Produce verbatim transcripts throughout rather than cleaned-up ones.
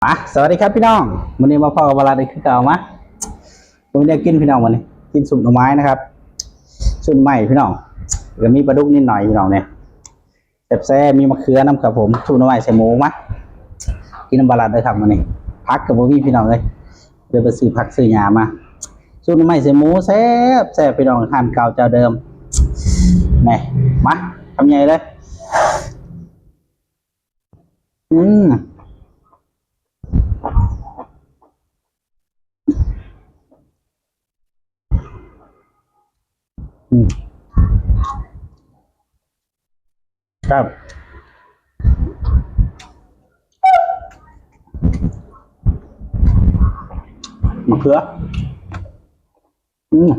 มา สวัสดีครับพี่น้อง วันนี้มาพอกับวาลาได้คือเก่ามา วันนี้กินพี่น้อง วันนี้กินซุปหน่อไม้นะครับ ซุปใหม่พี่น้อง ก็มีปลาดุกนิดหน่อยพี่น้องเนี่ย แซ่บๆ มีมะเขือนำครับผม ซุปหน่อไม้ใส่หมูมา กินน้ำปลาร้าด้วยครับวันนี้ ผักกับบ่มีพี่น้องเลย เดี๋ยวไปซื้อผักซื้อหญ้ามา ซุปหน่อไม้ใส่หมูแซ่บแซ่บพี่น้อง ร้านเก่าเจ้าเดิม นี่ มา คำใหญ่เลย อืม อืม ครับ มะเขือ อืม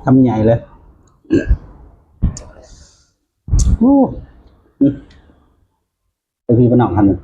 คำใหญ่เลย โอ้ อืม ไปพี่ไปน้องคำหนึ่ง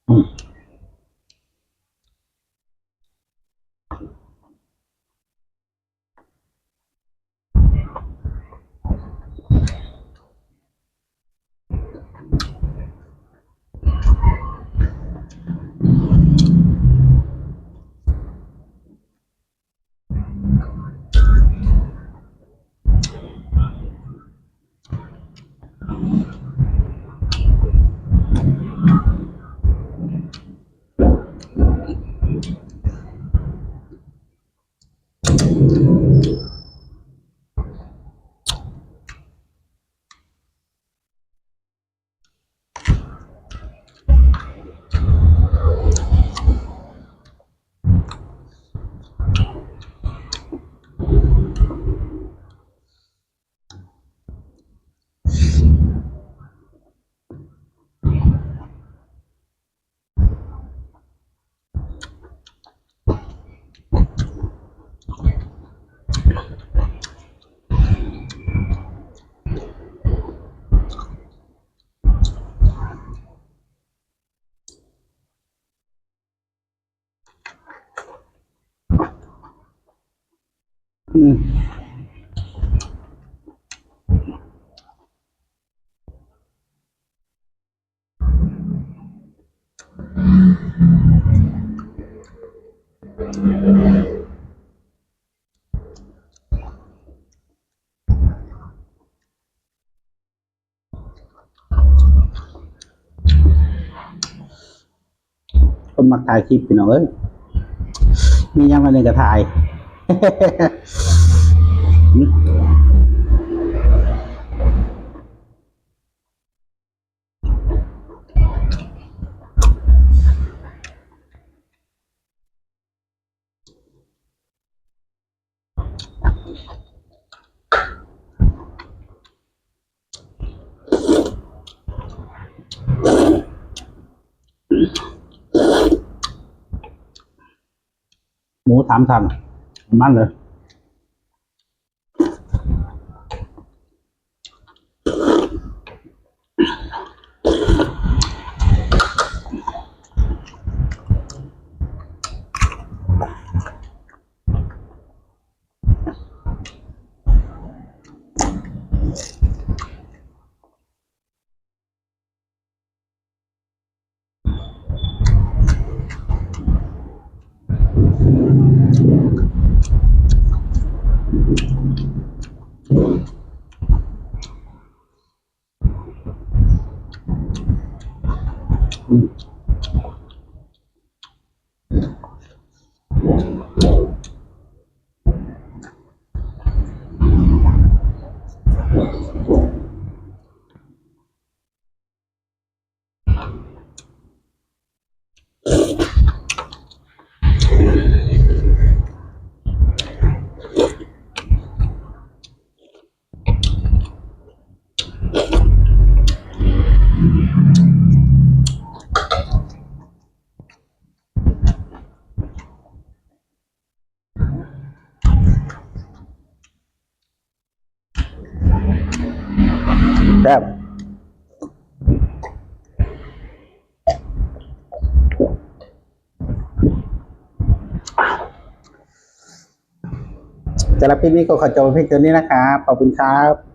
อืม อืม คนมักถ่ายคลิปพี่น้องเอ้ย มีหยังมาเลยก็ถ่าย อื หมูสามชั้น มันเลย แซ่บ สำหรับคลิปนี้ก็ขอจบเพียงเท่านี้นะครับ ขอบคุณครับ